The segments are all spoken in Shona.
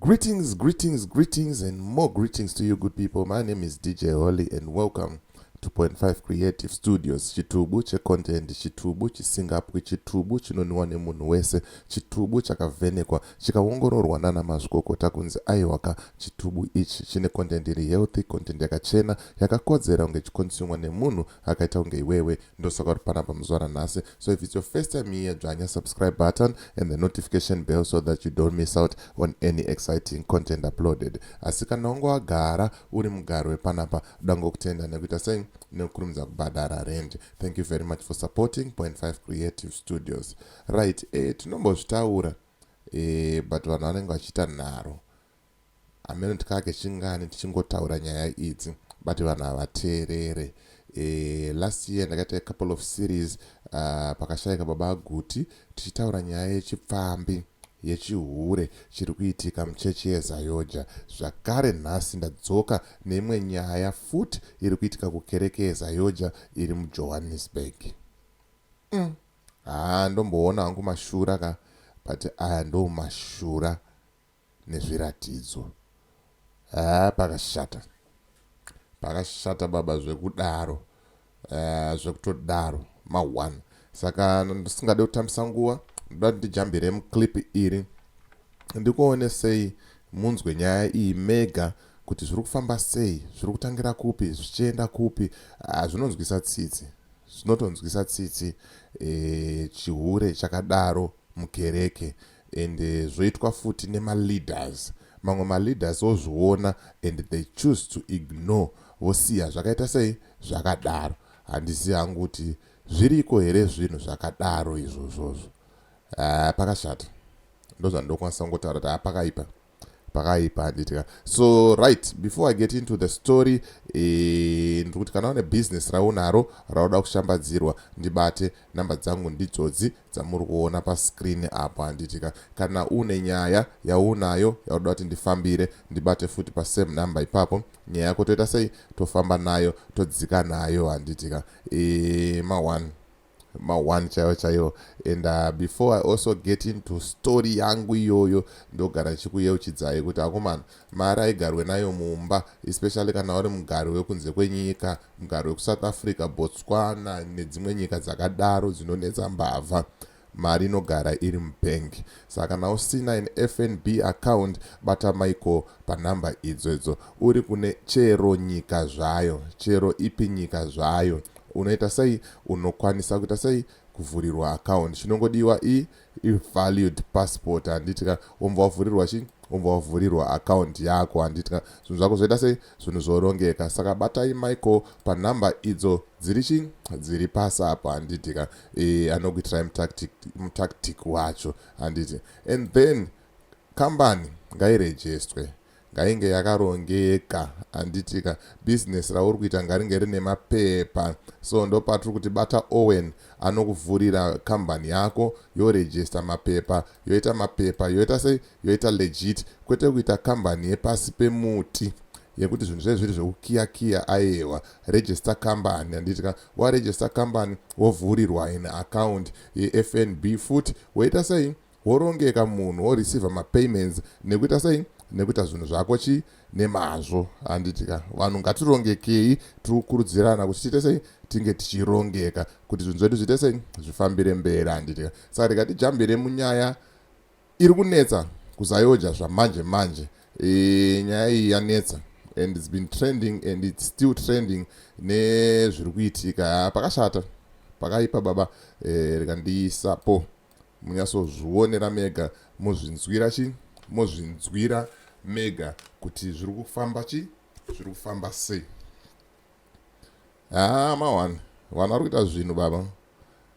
Greetings, greetings, greetings, and more greetings to you, good people. My name is DJ Holly, and welcome to Point 5 Creative Studios. Chitubu checontent, chitubu chisingapwi, chitubu chinonwiwa nemunhu wese, chitubu chakavhenekwa chikaongororwa nana mazvikokota kunzi aiwaka, chitubu ichi chine content iri healthy, content yakachena, yakakodzera kunge chiconsumwa nemunhu akaita kunge iwewe. Ndosaka uri panapa muzuva ranhasi. So if it's your first time here, dzvanya subscribe button and the notification bell so that you don't miss out on any exciting content uploaded. Asi kana wange wagara uri mugari wepanapa, dangokutenda nekuita sei, nekukurumidza kubhadhara rent. Thank you very much for supporting Point 5 Creative Studios. Right, tinombozvitaura, but vanhu vanenge vachiita nharo. Hameno tikake chingani tichingotaura nyaya idzi, but vanhu havateerere. Last year ndakaita a couple of series pakashayika Baba Aguti, tichitaura nyaya yechipfambi, yechihure chiri kuitika muchechi yeZAOGA. Zvakare nhasi ndadzoka neimwe nyaya futi iri kuitika kukereke yeZAOGA iri muJohannesburg. Ha, ndomboona hangu mashura ka, but aya ndo mashura nezviratidzo. Ha, pakashata, pakashata baba, zvekudaro, zvekutodaro ma1. Saka ndisingade kutambisa nguva, ndoda kuti ndijambire muclip iri, ndikuonesei munzwe nyaya iyi mega kuti zviri kufamba sei, zviri kutangira kupi, zvichienda kupi. Zvinonzwisa tsitsi, zvinotonzwisa tsitsi, chihure chakadaro mukereke, and zvoitwa futi nemaleaders. Mamwe maleaders ozviona and they choose to ignore, vosiya zvakaita sei, zvakadaro. Handizivi hangu kuti zviriko here zvinhu zvakadaro izvozvozvo. Pakashata, ndozvandinokwanisa kungotaura kuti hapakaipa, pakaipa, handitika? So right, before I get into the story, ndiri kuti kana une business raunaro rauda kushambadzirwa, ndibate. Namba dzangu ndidzodzi dzamuri kuona pascreen apo, handitika? Kana une nyaya yaunayo yauda kuti ndifambire, ndibate futi pasame number ipapo. Nyaya yako toita sei, tofamba nayo, todzika nayo, handitika? Ma1 ma1 chaiwo chaiwo. And before I also get into story yangu iyoyo, ndogara ndichikuyeuchidzai kuti akomana, mari aigarwe nayo mumba, especially kana uri mugari wekunze kwenyika, mugari wekuSouth Africa, Botswana nedzimwe nyika dzakadaro dzinonetsa mbavha. Mari inogara iri mubhengi. Saka kana usina an FNB account, bata Michael panhamba idzodzo. Uri kune chero nyika zvayo, chero ipi nyika zvayo, unoita sei, unokwanisa kuita sei, kuvhurirwa account. Chinongodiwa ivalid passport, handitika? Wobva wavhurirwa chi, wobva wavhurirwa account yako, handitika? Zvinhu zvako zvoita sei, zvinhu zvorongeka. Saka batai Michael panhamba idzo dziri chi, dziri pasi apo, handitika? Anokuitirai mutactic wacho, handiti? And then kambani ngairejestwe, ngainge yakarongeka, handitika? Bhizinesi rauri kuita ngaringe rine mapepa. So ndopatiri kuti bata Owen, anokuvhurira kambani yako, yorejista mapepa, yoita mapepa, yoita sei, yoita legit, kwete kuita kambani yepasi pemuti yekuti zvinhu zve zviri zvekukiyakiya. Aiwa, register kambani, handitika? Waregister kambani, wovhurirwa in account yeFNB futi, woita sei, worongeka munhu, woreceiva mapayments nekuita sei, nekuita zvinhu zvako chi nemazvo, handitika? Vanhu ngatirongekei. Tiri kukurudzirana kuti tiite sei, tinge tichirongeka kuti zvinhu zvedu zviite sei, zvifambire mberi, handitika? Saka tikatijambire munyaya iri kunetsa kuZAOGA zvamanje manje. Nyaya iyi yanetsa and it's been trending and it's still trending nezviri kuitika. Pakashata, pakaipa baba. Rikandiisapo munyatsozvionera mega, mozvinzwira chi, mozvinzwira mega kuti zviri kufamba chi, zviri kufamba sei. Ha, ma1, vanhu vari kuita zvinhu baba,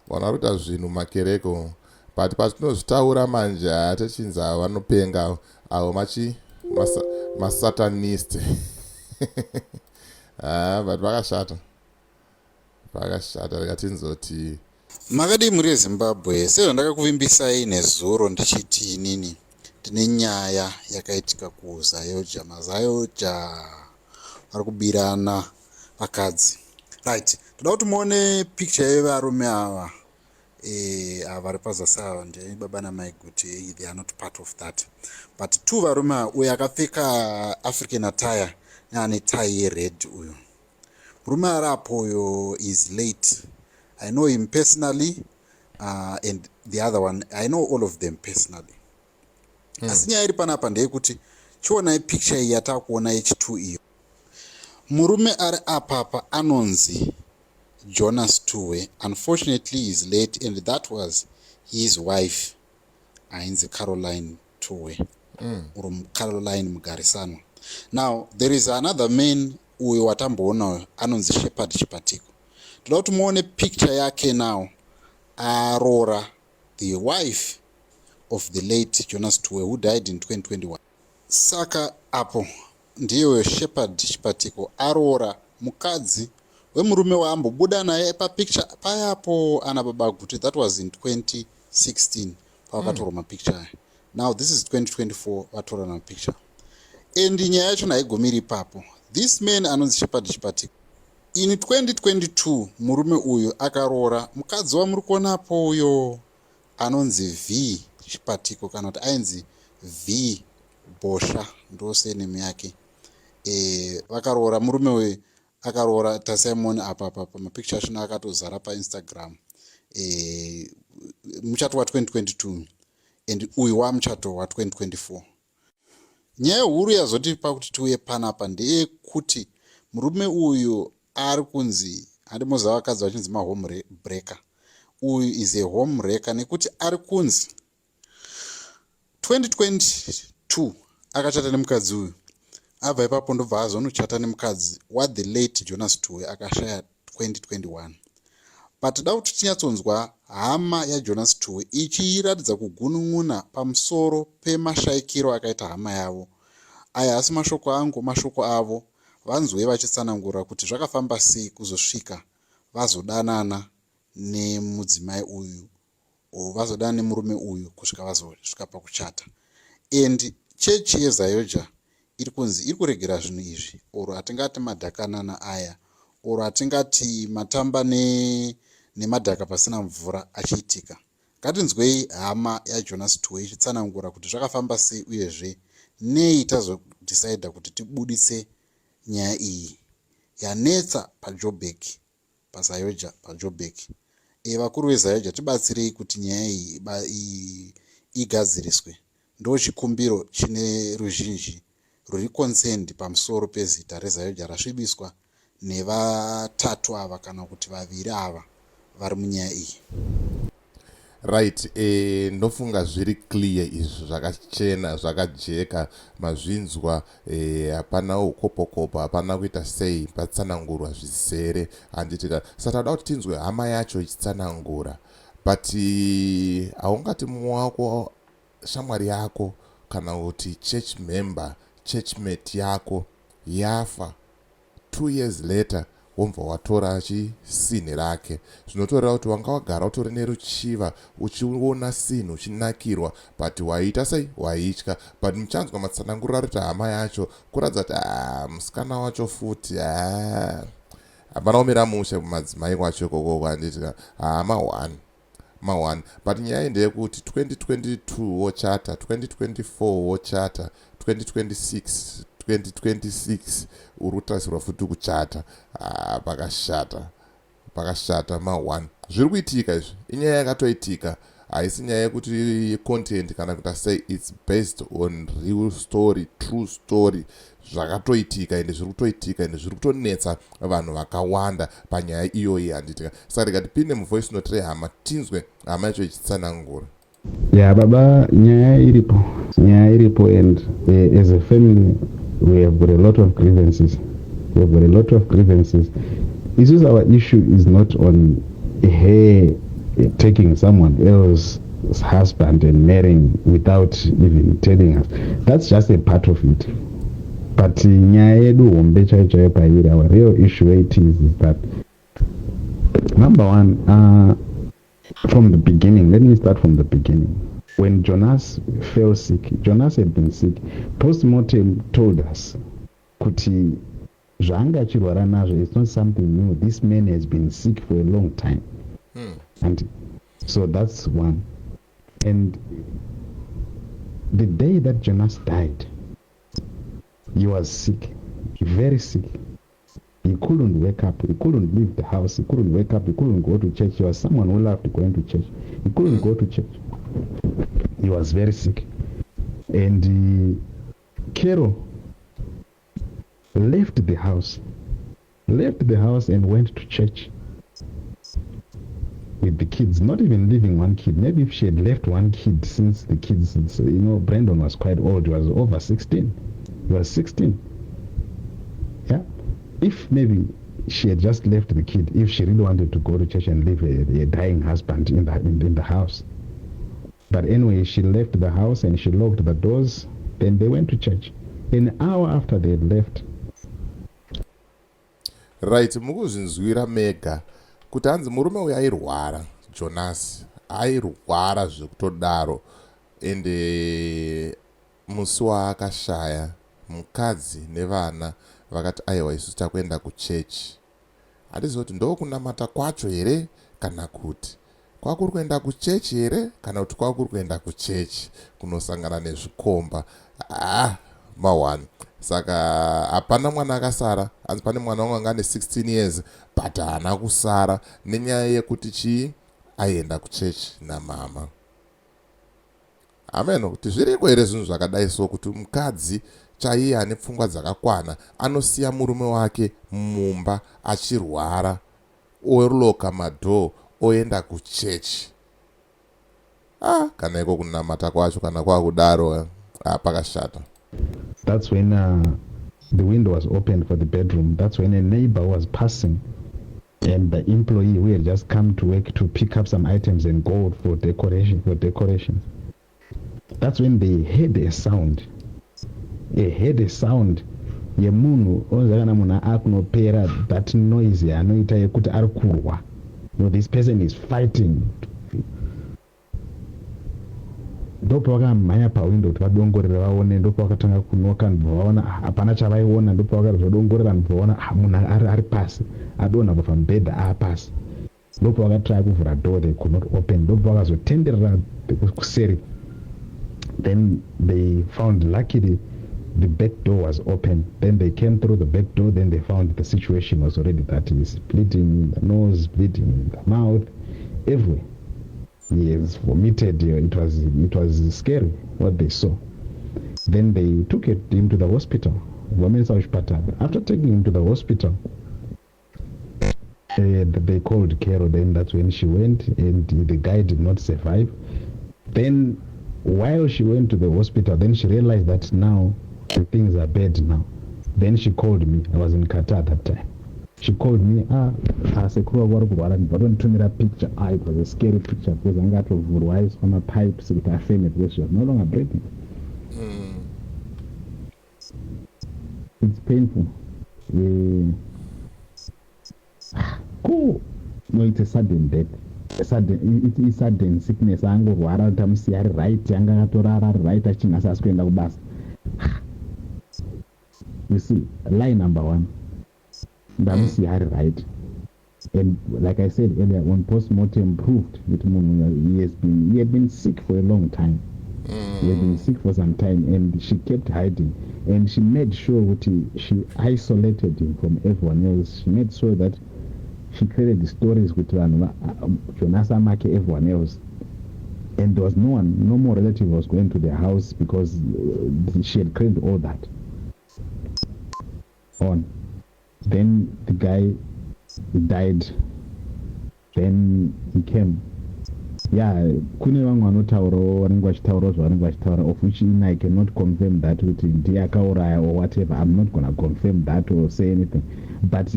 vanhu vari kuita zvinhu makereko, but patinozvitaura manje, hatachinzi avo vanopenga, avo machi masatanist. Ha, but vakashata, vakashata. Rikatinzoti Makadii muri yeZimbabwe? Sezvandakakuvimbisai nezuro ndichiti inini ndine nyaya yakaitika kuZAOGA. MaZAOGA vari kubirana vakadzi. Right, toda kuti muone picture yevarume ava. Ava vari pazasi ava ndebaba namai Guti. They are not part of that, but two varume ava, uyo akapfeka African attire neane tie yered, uyu murume ari apo uyo is late. I know him personally, and the other one, I know all of them personally. Asi nyaya iri panapa ndeyekuti chionai picture iyi yatakuona yechi2 iyo. Murume ari apapa anonzi Jonas Tuwe. Unfortunately is late, and that was his wife ainzi Caroline Tuwe, or Caroline Mugarisano. Now there is another man, uyo watamboona anonzi Shepard Chipatiko. Toda kuti muone picture yake now aroora the wife of the late Jonas Tuwe, who died in 2021. Saka apo ndiye Shepard Chipatiko aroora mukadzi wemurume waambobuda naye papicture payapo ana baba Guti. That was in 2016 pavakatorwa mapicture aya. Now this is 2024, vatorana mapicture, and nyaya yacho haigumiri ipapo. This man anonzi Shepard Chipatiko, in 2022 murume uyu akaroora mukadzi wamuri kuonapo uyo anonzi V Chipatiko, kana kuti ainzi V Bosha, ndo surname yake. Vakaroora murume uyu akaroora taSimon apa apa pamapicture achona akatozara paInstagram. Muchato wa2022 and uyu wamuchato wa2024. Nyaya huru yazotipa kuti tiuye panapa ndeyekuti murume uyu ari kunzi, handimoziva vakadzi vachinzi mahome breaker, uyu is a home wrecker nekuti ari kunzi 2022 akachata nemukadzi uyu. Abva ipapo ndobva azonochata nemukadzi wathe late Jonas Tuwe akashaya 2021. But da kuti tinyatsonzwa hama yaJonas Tuwe ichiratidza kugunun'una pamusoro pemashayikiro akaita hama yavo. Aya asi mashoko angu, mashoko avo. Vanzwe vachitsanangura kuti zvakafamba sei kuzosvika vazodanana nemudzimai uyu, vazodanana nemurume uyu kusvika vazosvika pakuchata. And chechi yeZAOGA iri kunzi iri kuregera zvinhu izvi, or hatingati madhakanana aya, or hatingati matamba nemadhaka pasina mvura achiitika. Ngatinzwei hama yaJonas Tuwe ichitsanangura kuti zvakafamba sei, uyezve nei tazodhisaidha kuti tibudise nyaya iyi yanetsa paJobek, paZAOGA, paJobek. Vakuru veZAOGA, tibatsirei kuti nyaya iyi igadziriswe. Ndo chikumbiro chine ruzhinji rwuri concerned pamusoro pezita reZAOGA rasvibiswa nevatatu ava, kana kuti vaviri ava vari munyaya iyi. Right, ndofunga zviri clear izvi, zvakachena, zvakajeka, mazvinzwa. Hapana ukopokopo, hapana kuita sei, patsanangurwa zvizere, handitika? Saka tada kuti tinzwe hama yacho ichitsanangura, but haungati mumwe wako, shamwari yako, kana kuti church member, churchmate yako yafa, 2 years later wobva watora chisinhi rake. Zvinotoreva kuti wanga wagara utori neruchiva, uchiona sinhi uchinakirwa, but waiita sei? Waitya. But muchanzwa matsananguriro ari kuti hama yacho kuratidza kuti ah, musikana wacho futi ah, hapana kumira mushe kumadzimai kwacho ikokoko, handitika? Hama 1 ma1. But nyaya ndeyekuti 2022 wochata, 2024 wochata, 2026, 2026 uri kutarisirwa futi kuchata. Ah, pakashata, pakashata ma1. Zviri kuitika izvi inyaya yakatoitika, haisi nyaya yekuti content kana kuita sei. It's based on real story, true story. Zvakatoitika ende zviri kutoitika ende zviri kutonetsa vanhu vakawanda panyaya iyoyi, handitika? Saka tikatipinde muvoice note rehama, tinzwe hama yacho ichitsanangura. Ya baba, nyaya iripo, nyaya iripo, and as a family we have got a lot of grievances. We have got a lot of grievances. Isusu, our issue is not on her taking someone else's husband and marrying without even telling us. That's just a part of it, but nyaya yedu hombe chaiyo chaiyo pairi, our real issue where it is that number one, from the beginning, let me start from the beginning. When Jonas fell sick, Jonas had been sick. Postmortem told us kuti zvaanga achirwara nazvo, it's not something new. This man has been sick for a long time. And So that's one. And the day that Jonas died, he was sick, very sick. He couldn't wake up. He couldn't leave the house. He couldn't wake up. He couldn't go to church. He was someone who loved going to church. He couldn't go to church. He was very sick. And Carol left the house, left the house and went to church with the kids, not even leaving one kid. Maybe if she had left one kid, since the kids, Brandon was quite old. He was over 16. He was 16. Yeah. If maybe she had just left the kid, if she really wanted to go to church and leave a dying husband in the house. But anyway, she left the house and she locked the doors. Then they went to church. An hour after they had left, Right, mukuzvinzwira mega kuti hanzi murume uyu airwara. Jonas airwara zvekutodaro. Ende musi waakashaya, mukadzi nevana vakati, "Aiwa, isu takuenda kuchechi." Handizivi kuti ndokunamata kwacho here, kana kuti kwakuri kuenda kuchechi here, kana kuti kwakuri kuenda kuchechi kunosangana nezvikomba. Ah, ma1. Saka hapana mwana akasara. Hanzi pane mwana wangu anga ane 16 years, but haana kusara nenyaya yekuti chii? Aienda kuchechi namama. Ameno kuti zviriko here zvinhu zvakadai so, kuti mukadzi chaiye ane pfungwa dzakakwana anosiya murume wake mumba achirwara, oloka madoor, oenda kuchechi. Ah, kana iko kunamata kwacho kana kwakudaro, ah, pakashata. That's when the window was opened for the bedroom. That's when a neighbor was passing and the employee who had just come to work to pick up some items and gold for decorations. That's when they heard a sound. They heard a sound yemunhu oziva kana munhu akunopera, that noise yaanoita yekuti ari kurwa. This person is fighting. Ndopavakamhanya pawindo kuti vadongorere vaone. Ndopavakatanga kunoka, ndobva vaona, ah, hapana chavaiona. Ndopavakazodongorera, ndobva vaona, ah, munhu ari pasi, adonha kubva pamubhedha, aapasi. Ndopavakatry kuvhura door, they could not open. Ndopavakazotenderera kuseri. Then they found, luckily, the back door was open. Then they came through the back door. Then they found the situation was already that he's bleeding in the nose, bleeding in the mouth, everywhere. He has vomited. It was scary what they saw. Then they took him to the hospital, vamuendesa kuchipatara. After taking him to the hospital, they called Caro. Then that's when she went, and the guy did not survive. Then while she went to the hospital, then she realized that now the things are bad now. Then she called me. I was in Qatar that time. She called me, "Ah, ah, sekuru wako vari kurwara." Ndibva tonditumira picture. Ah, it was a scary picture because anga atovhurwa, aiswa mapipes kuti afeme because she was no longer breathing. It's painful. Cool. No, it's a sudden death, a sudden, it's a sudden sickness. Angorwara, tamusiya ari right, anga akatorara ari right, achinhasi asi kuenda kubasa. You see, lie number one, ndamusiya ari right. And like I said earlier on, postmortem proved kuti munhu he had been sick for a long time. He had been sick for some time, and she kept hiding, and she made sure kuti she isolated him from everyone else. She made sure that she created the stories kuti vanhu Jonas amake everyone else, and there was no one, no more relative was going to the house because she had created all that on. Then the guy died. Then he came. Yeah, kune vamwe vanotaurawo, vanenge vachitaurawo zvavanenge vachitaura, of which in I cannot confirm that kuti ndiye akauraya or whatever. I'm not gonna confirm that or say anything, but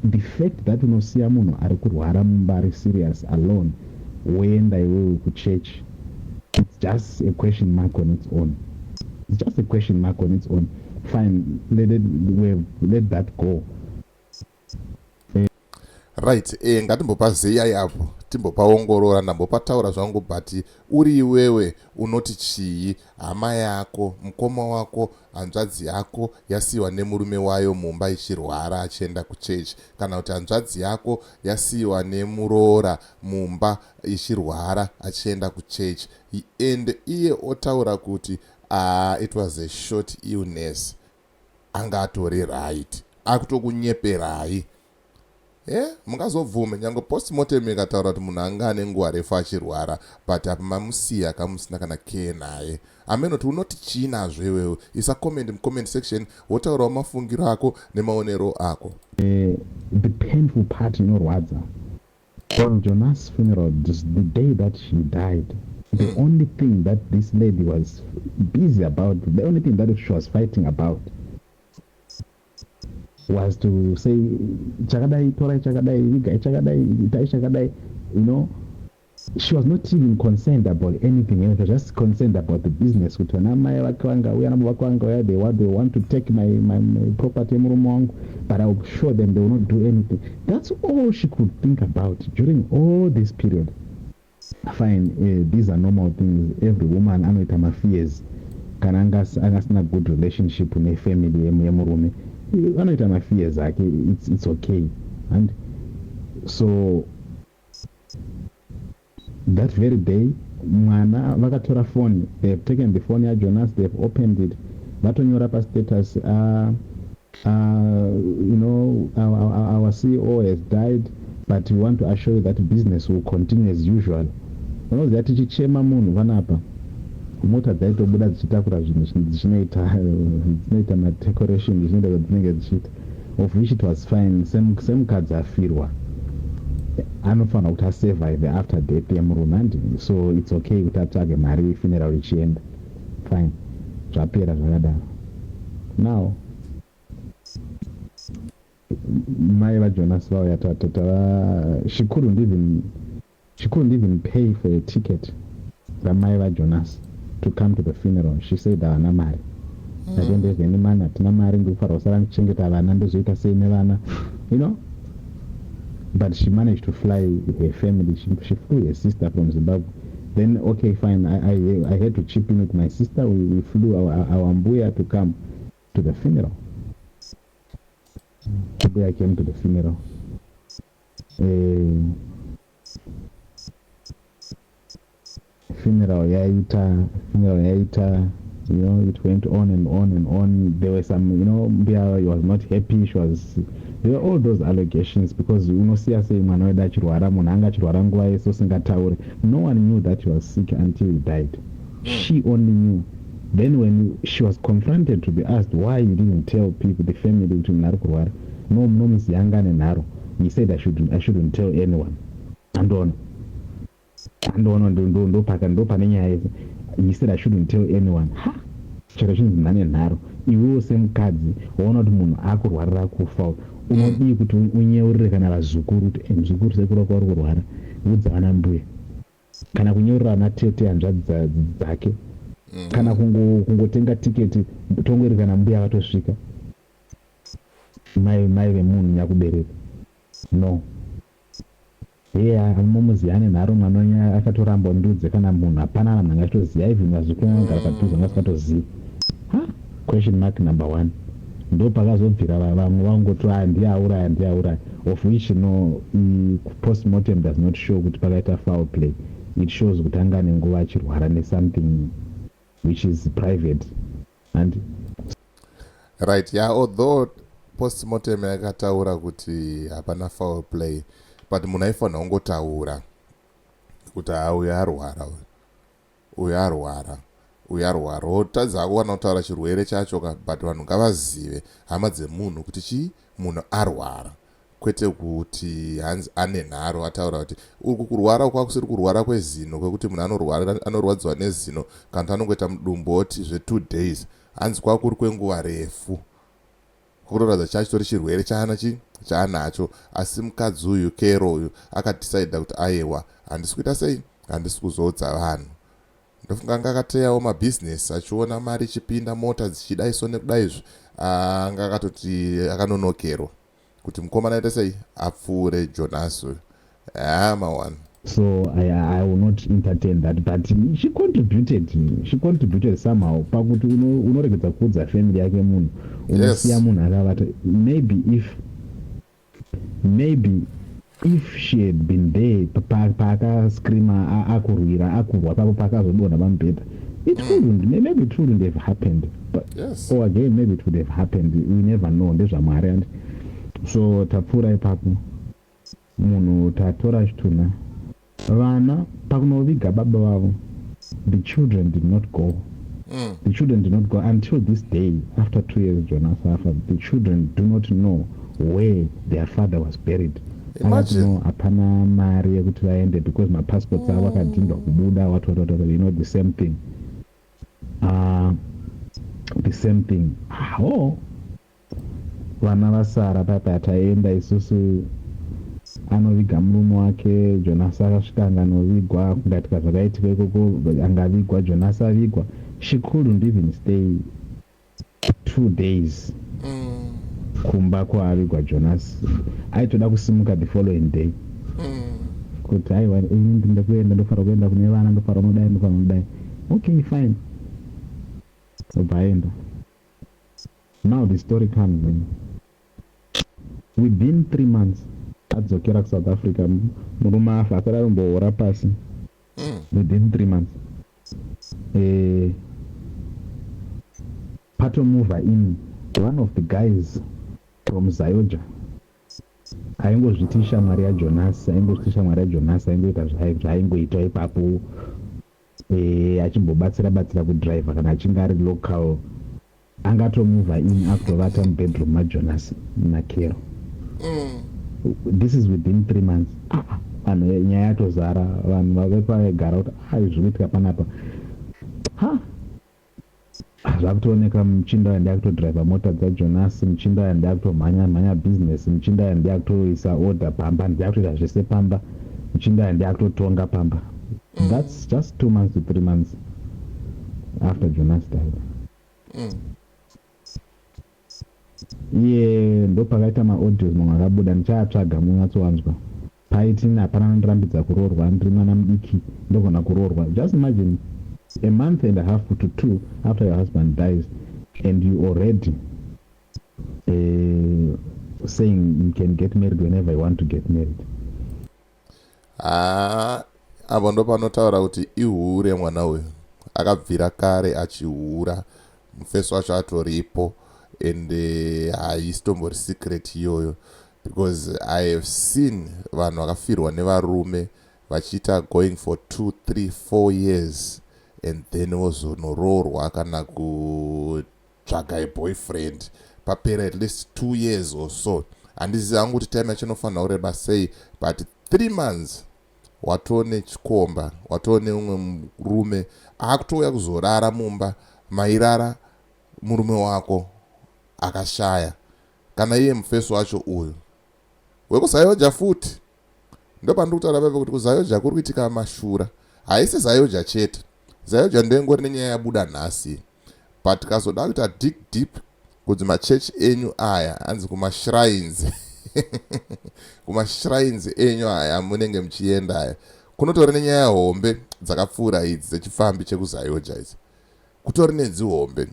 the fact that unosiya munhu ari kurwara mumba, ari serious, alone, woenda iwewe kuchurch, it's just a question mark on its own. It's just a question mark on its own. Fine, let that go. Right, ngatimbopa zeyai apo. Timbopaongorora, ndambopataura zvangu, but uri iwewe unoti chii? Hama yako, mukoma wako, hanzvadzi yako yasiyiwa nemurume wayo mumba ichirwara achienda kuchechi, kana kuti hanzvadzi yako yasiyiwa nemuroora mumba ichirwara achienda kuchechi, and iye otaura kuti it was a short illness, anga atori right, akutokunyeperai? Mungazobvume nyange postmortem ikataura kuti munhu anga ane nguva refu achirwara, but apa mamusiya kamusina kana care naye? Amenoti unoti chii nazvo iwewe? Isa comment mucomment section, wotaurawo mafungiro ako nemaonero ako. The painful part inorwadza, on Jonas' funeral, the day that she died, the only thing that this lady was busy about, the only thing that she was fighting about was to say, "Chakadai torai, chakadai vigai, chakadai itai, chakadai." She was not even concerned about anything else. She was just concerned about the business, kuti vana mai vake vangauya, nabo vake vangauya, they want to take my property yemurume wangu, but I will show them they will not do anything. That's all she could think about during all this period. Fine, these are normal things. Every woman anoita mafears kana angasina good relationship nefamily yemurume, anoita mafears ake. It's okay. And so that very day, mwana vakatora phone. They have taken the phone yaJonas, they have opened it, vatonyora pastatus, "Our CEO has died, but we want to assure you that business will continue as usual." Unoziva, tichichema munhu panapa, mota dzaitobuda dzichitakura zvinhu, dzichinoita, dzinoita madecoration, dzichinoita zvadzinenge dzichiita, of which it was fine. Semukadzi afirwa, anofanira kuti asurvive after death yemurume, handi? So it's okay kuti atsvage mari, funeral ichienda. Fine, zvapera zvakadaro. Now mai vaJonas vauya, tava she couldn't even pay for a ticket ramai vaJonas to come to the funeral. She said havana mari. "I don't have any money, hatina mari, ndikufanira kusara ndichengeta vana, ndozoita sei nevana?" But she managed to fly her family. She flew her sister from Zimbabwe. Then, okay, fine, I had to chip in with my sister. We flew our mbuya to come to the funeral. Mbuya came to the funeral. Funeral yaita, funeral yaita, it went on and on and on. There were some, mbuya was not happy. She was There were all those allegations, because unosiya sei mwana wedu achirwara, munhu anga achirwara nguva yese usingatauri? No one knew that he was sick until he died. She only knew. Then when she was confronted to be asked why you didn't tell people, the family, kuti munhu ari kurwara, no, munomuziva anga nenharo. He said, I shouldn't tell anyone." Andoona, andoona, ndopaka ndopane nyaya yese. He said, "I shouldn't tell anyone." Ha, chero chinzi ndane nharo, iwewo semukadzi waona kuti munhu akurwarira kufa, unodii kuti unyeurire kana vazukuru kuti, eh, muzukuru, sekuru wako vari kurwara, udza vana mbuya, kana kunyeurira vana tete, hanzvadzi dzake, kana kungotenga tiketi tongori kana mbuya vatosvika, mai mai vemunhu nyakubereka? No, heya, mumuziva ane nharo, mwana wenyu akatoramba ndudze kana munhu, hapana vanhu angatoziva, even vazukuru vanogara padhuze vangasikatoziva. Ha, question mark number one. Ndo pakazobvira vamwe vangoti, "Ah, ndiye auraya, ndiye auraya," of which, no, postmortem does not show kuti pakaita foul play. It shows kuti anga nenguva achirwara nesomething which is private and Right, yeah, although postmortem yakataura kuti hapana foul play, but munhu aifanira kungotaura kuti, "Ha, uyu arwara, uyu arwara, uyu arwara." Wotadza kuwana kutaura chirwere chacho ka, but vanhu ngavazive, hama dzemunhu, kuti chii, munhu arwara, kwete kuti hanzi ane nharo. Ataura kuti uku kurwara kwakusiri kurwara kwezino, kwekuti munhu anorwadziwa nezino kana kuti anongoita mudumbu oti zve2 days. Hanzi kwakuri kwenguva refu, kutoratidza chachitori chirwere chaana chi chaanacho. Asi mukadzi uyu, Kero uyu, akadhisaidha kuti, "Aiwa, handisi kuita sei, handisi kuzoudza vanhu." Ndofunga anga akateyawo mabhizinesi, achiona mari ichipinda, mota dzichidaiso nekudaizvo, anga akatoti akanonokerwa kuti mukomana aite sei, apfuure Jonas uyu. Hama one. So I will not entertain that, but she contributed somehow pakuti unoregedza kuudza family yake munhu, unosiya munhu akavata. Maybe if she had been there paakascreama, akurwira, akurwa papo paakazodonha pamubhedha, it couldn't, maybe it wouldn't have happened, but or again, maybe it would have happened. We never know, ndezvaMwari. And so tapfuura ipapo, munhu tatora chitunha, vana pakunoviga baba vavo, the children did not go. The children did not go until this day. After 2 years Jonas afa, the children do not know where their father was buried. Akati no, hapana mari yekuti vaende because mapassports avo akadhindwa kubuda, what, what, what, what, the same thing, the same thing. Oh, vana vasara papa, taenda isusu, anoviga murume wake. Jonas akasvika, anganovigwa, kungatika zvakaitika ikoko, angavigwa. Jonas avigwa, she couldn't even stay 2 days kumba kwaavigwa Jonas. Aitoda kusimuka the following day kuti aiwa, ini ndinoda kuenda, ndofanira kuenda kune vana, ndofanira kunodai, ndofanira kunodai. Okay, fine, obva aenda. Now the story comes in within 3 months adzokera kuSouth Africa, murume afa, asati atombohora pasi. Within 3 months, patomova in one of the guys from ZAOGA, aingozviti shamwari yaJonas, aingozviti shamwari yaJonas, aingoita zvaaingoita ipapo, achimbobatsira batsira kudhiraivha kana achinge ari local. Angatomova in, akutovata mubedroom maJonas naKero. This is within 3 months. Ah, ah, vanhu, nyaya yatozara, vanhu vave pavaigara kuti ai, zviri kuitika panapa, ha, zvakutooneka. Muchinda uya ndiye akutodhiraivha mota dzaJonas, muchinda uya ndiye akutomhanya mhanya bhizinesi, muchinda uya ndiye akutoisa order pamba, ndiye akutoita zvese pamba, muchinda uya ndiye akutotonga pamba. That's just 2 months to 3 months after Jonas died. Iye ndopakaita maaudios mamwe akabuda, ndichaatsvaga munyatsowanzwa, paiti hapana anondirambidza kuroorwa, ndiri mwana mudiki, ndogona kuroorwa. Just imagine, a month and a half to two after your husband dies and you already saying you can get married whenever you want to get married. Haa, apo ndo panotaura kuti ihure. Mwana uyu akabvira kare achihura, mufeso wacho atoripo, ende haisi tombori secret iyoyo, because I have seen vanhu vakafirwa nevarume vachiita going for 2, 3, 4 years and then vozonoroorwa kana kutsvaga boyfriend papera at least 2 years or so. Handizivi hangu kuti time yacho inofanira kureba sei, but 3 months watone chikomba, watone umwe murume akutouya kuzorara mumba mairara murume wako akashaya. Kana iye mufeso wacho uyu wekuZAOGA futi, ndopandiri kutaura paipa kuti kuZAOGA kuri kuitika mashura. Haisi ZAOGA chete, ZAOGA ndoingori nenyaya yabuda nhasi, but kazoda kuita dig deep kuti machechi enyu aya, hanzi kumashrines, kumashrines enyu aya munenge muchienda aya, kunotori nenyaya hombe dzakapfuura idzi dzechifambi chekuZAOGA idzi, kutori nedzihombe.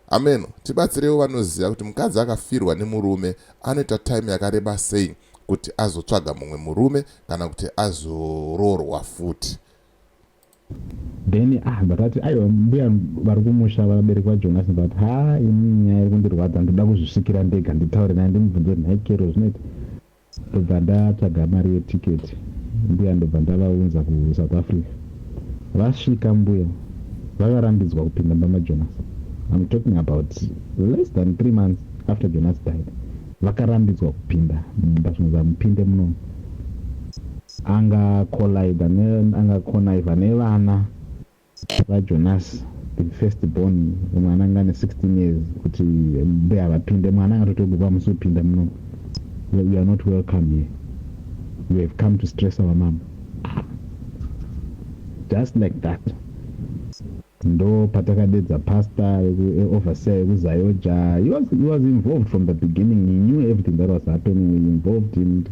Ameno, tibatsirewo vanoziva kuti mukadzi akafirwa nemurume anoita time yakareba sei kuti azotsvaga mumwe murume kana kuti azoroorwa futi. Then, ah, ndakati aiwa, mbuya vari kumusha, vabereki vaJonas, ndakati ha, ini nyaya iri kundirwadza, ndoda kuzvisvikira ndega, nditaure naye, ndimubvunze kuti nhai Kero, zvinoita. Ndobva ndatsvaga mari yetiketi, mbuya ndobva ndavaunza kuSouth Africa. Vasvika, mbuya vakarambidzwa kupinda mumba maJonas. I'm talking about less than 3 months after Jonas died. Vakarambidzwa kupinda mumba, zvinonzi mupinde muno. Angacollida, angaconniva nevana vaJonas, the first born, mwana anga ane 16 years, kuti mbuya vapinde. Mwana angatotogova musi kupinda muno, "You are not welcome here, you have come to stress our mom." Just like that. Ndo patakadedza pastor, overseer yekuZAOGA. He was involved from the beginning. He knew everything that was happening. We involved him.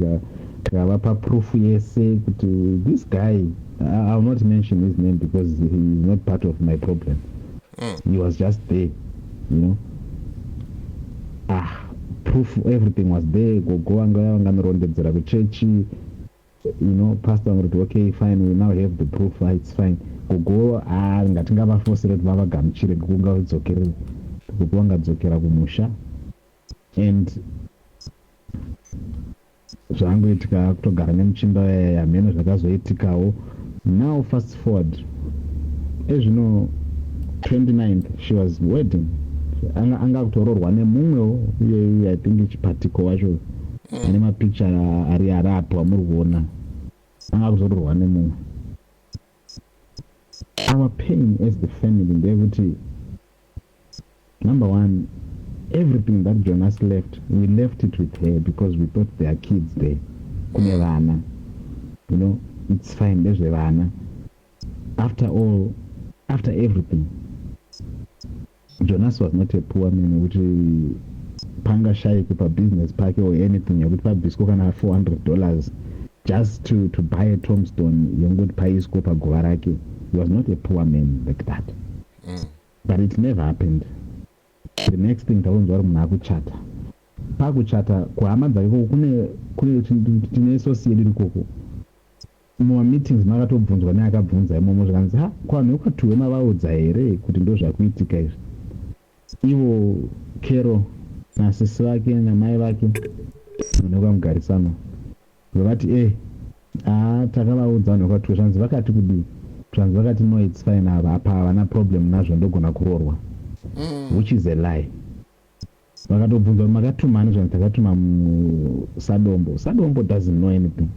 Tikavapa proof yese kuti this guy, I will not mention his name because he is not part of my problem. He was just there. Ah, proof, everything was there. Gogo vanga vanganorondedzera kuchechi, pastor vangoti, "Okay, fine, we now have the proof. Ah, it's fine." Gogo, ah, ngatingavafosere kuti vavagamuchire, kungadzokere, gogo vangadzokera kumusha. And zvangoitika kutogara nemuchinda yamheno zvakazoitikawo. Now fast forward ezvino, 29th she was wedding, anga kutoroorwa nemumwewo iye, I think chipatiko wacho ane mapicture ari apo amuri kuona, anga kuzoroorwa nemumwe. Our pain as the family ndeyekuti, number one, everything that Jonas left, we left it with her because we thought there are kids there, kune vana, it's fine, ndezvevana. After all, after everything, Jonas was not a poor man yekuti pangashayikwe pabusiness pake or anything yekuti pabviswe kana $400 just to buy a tombstone yongoti paiswe paguva rake. He was not a poor man like that. But it never happened. The next thing, takunzwa kuti munhu akuchata. Pakuchata, kuhama dzake koko kune tine source yedu ikoko. Mumameetings makatobvunzwa neakabvunza imomo, zvikanzi, "Ha, kuvanhu vekwatuwe mavaudza here kuti ndo zvakuitika izvi?" Ivo Kero nasisi vake namai vake munhu vekamugarisano vavati, "E, ha, takavaudza vanhu vekwatuwe." Zvanzi, "Vakati kudii?" Zvanzi, "Vakati no, it's fine, ava apa havana problem nazvo, ndogona kuroorwa." Which is a lie. Vakatobvunzwa kuti, "Makatumani?" Zvanzi, "Takatuma Sadombo." Sadombo doesn't know anything.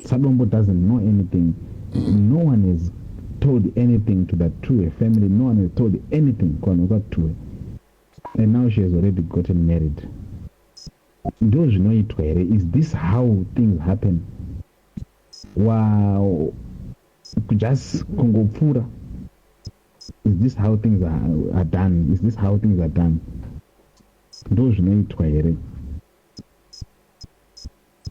Sadombo doesn't know anything. No one has told anything to the Tuwe family. No one has told anything kuvanhu vekwaTuwe, and now she has already gotten married. Ndo zvinoitwa here? Is this how things happen? Wa just kungopfuura? Is this how things are done? Is this how things are done? Ndo zvinoitwa here?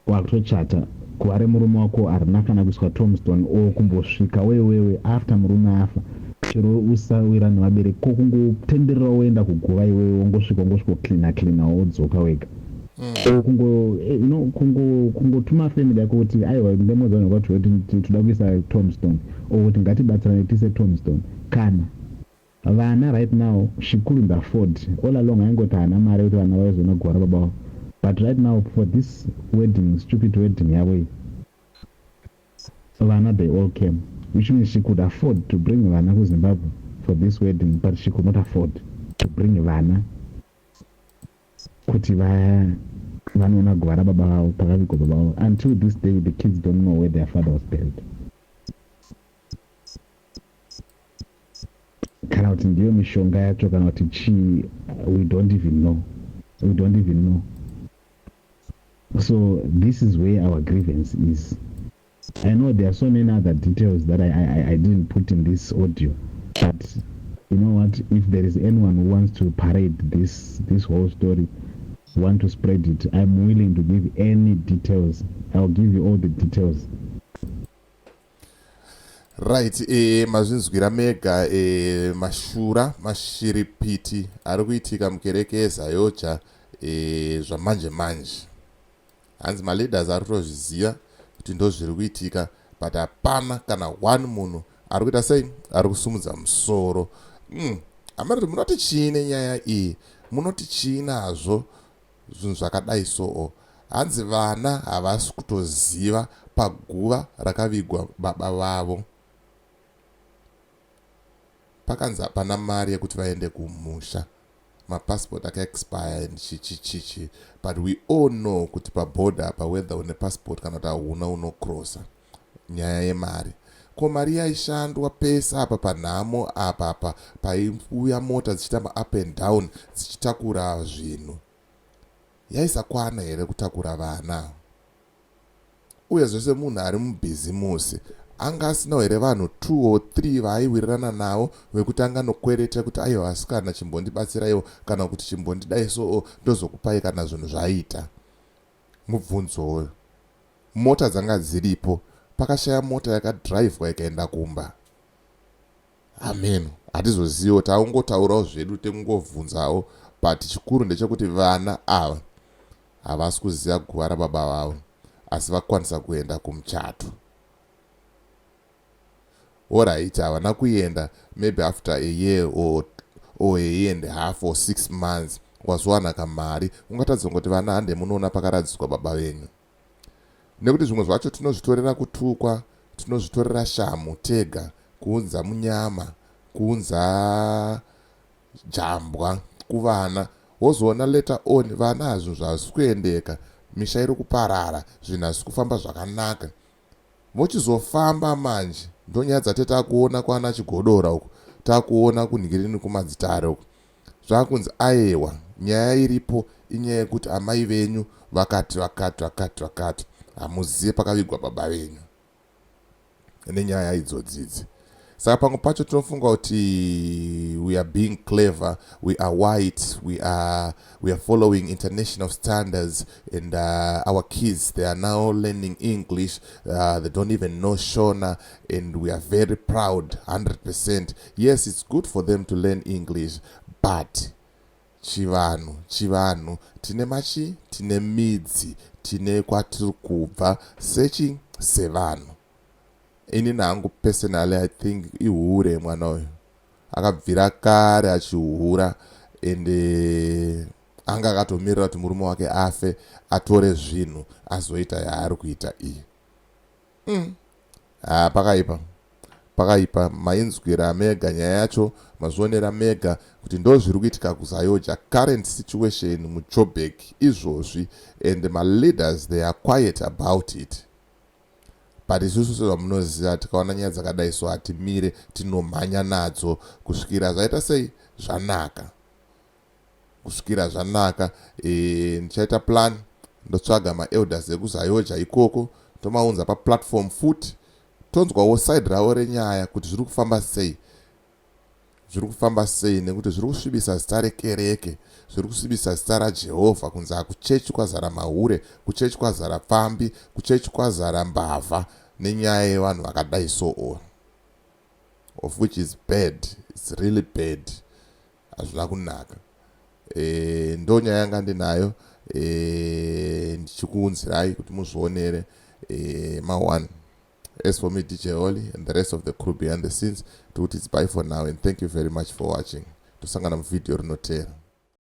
Wakutochata, kuva remurume wako harina kana kuiswa tombstone o kumbosvika wewewe after murume afa. Chero usawira nevabereki, ko kungotenderera woenda kuguva iwewe, wongosvika, wongosvika, cleana, wodzoka wega. Kungo no kungotuma family yako kuti, "Aiwa, ndemodza vanhu kwati kuti toda kuisa tombstone," or kuti, "Ngatibatsirane tiise tombstone." Kana vana right now, she couldn't afford. All along aingoti haana mari yekuti vana vaizoona guva rababa vavo, but right now for this wedding, stupid wedding yavo iyi, vana, they all came, which means she could afford to bring vana kuZimbabwe for this wedding, but she could not afford to bring vana kuti vanoona guva rababa vavo, pakavigwa baba vavo. Until this day, the kids don't know where their father was buried. Kana kuti ndiyo mishonga yacho, kana kuti chii, we don't even know. We don't even know. So this is where our grievance is. I know there are so many other details that I didn't put in this audio, but you know what, if there is anyone who wants to parade this whole story, want to spread it, I'm willing to give any details. I'll give you all the details. Right, mazvinzwira mega, mashura mashiripiti ari kuitika mukereke yeZAOGA zvamanje manje. Hanzi maleaders ari kutozviziva kuti ndo zviri kuitika, but hapana kana one munhu ari kuita sei, ari kusumudza musoro. Amariti munoti chii nenyaya iyi? Munoti chii nazvo zvinhu zvakadai? Soo hanzi vana havasi kutoziva paguva rakavigwa baba vavo. Pakanzi hapana mari yekuti vaende kumusha, mapassport akaexpire and chichi chichi, but we all know kuti paborder apa, whether une passport kana kuti hauna, unocrossa. Nyaya yemari, ko mari yaishandwa pese apa panhamo apa, apa paiuya mota dzichiita maup and down dzichitakura zvinhu, yaisakwana here kutakura vana? Uyezve semunhu ari mubhizimusi, anga asinawo here vanhu 2 or 3 vaaiwirirana navo vekuti anganokwereta kuti, "Aiwa asikana, chimbondibatsiraiwo," kana kuti, "Chimbondidai, soo ndozokupai kana zvinhu zvaita"? Mubvunzowo. Mota dzanga dziripo, pakashaya mota yakadhiraivhwa ikaenda kumba. Hameno, hatizoziviwo, takungotaurawo zvedu, tekungovhunzawo, but chikuru ndechekuti vana ava havasi kuziva guva rababa vavo, asi vakwanisa kuenda kumuchato. Alright, havana kuenda, maybe after a year or a year and a half or 6 months wazowana kamari, ungatadza kungoti vana hande munoona pakaradziswa baba venyu. Nekuti zvimwe zvacho tinozvitorera kutukwa, tinozvitorera shamu tega, kuunza munyama, kuunza jambwa kuvana. Wozoona later on vana hazvinhu zvazisi kuendeka, misha iri kuparara, zvinhu hazisi kufamba zvakanaka. Vochizofamba manje, ndonyaya dzate takuona kwana Chigodora uku, takuona kunhikirini kumadzitare uku, zvakunzi ayewa, nyaya iripo inyaya yekuti amai venyu vakati, vakati, vakati, vakati, hamuzive pakavigwa baba venyu nenyaya idzodzidzi. Saka pamwe pacho tinofunga kuti we are being clever, we are white, we are following international standards and our kids, they are now learning English, they don't even know Shona, and we are very proud 100%. Yes, it's good for them to learn English, but chivanhu chivanhu, tine machi, tine midzi, tine kwatiri kubva sechi sevanhu. Ini hangu personally, I think ihure mwana uyu, akabvira kare achihura, ende anga akatomirira kuti murume wake afe, atore zvinhu, azoita yaari kuita iyi. Ha, pakaipa, pakaipa. Mainzwira mega nyaya yacho, mazvionera mega kuti ndo zviri kuitika kuZAOGA, current situation muJoburg izvozvi, and maleaders, they are quiet about it. But isusu sezvamunoziva, tikaona nyaya dzakadai so hatimire, tinomhanya nadzo kusvikira zvaita sei, zvanaka, kusvikira zvanaka. Ndichaita plan, ndotsvaga maelders ekuZAOGA ikoko, tomaunza paplatform futi, tonzwawo side ravo renyaya kuti zviri kufamba sei, zviri kufamba sei, nekuti zviri kusvibisa zita rekereke, zviri kusvibisa zita raJehovha, kunzi kuchechi kwazara mahure, kuchechi kwazara pfambi, kuchechi kwazara mbavha, nenyaya yevanhu vakadai so on, of which is bad, it's really bad, hazvina kunaka. Ndo nyaya yanga ndinayo, ndichikuunzirai kuti muzvionere. Ma1, as for me, DJ Holly, and the rest of the crew behind the scenes, tikuti it's bye for now and thank you very much for watching. Tosangana muvhidhiyo rinotera.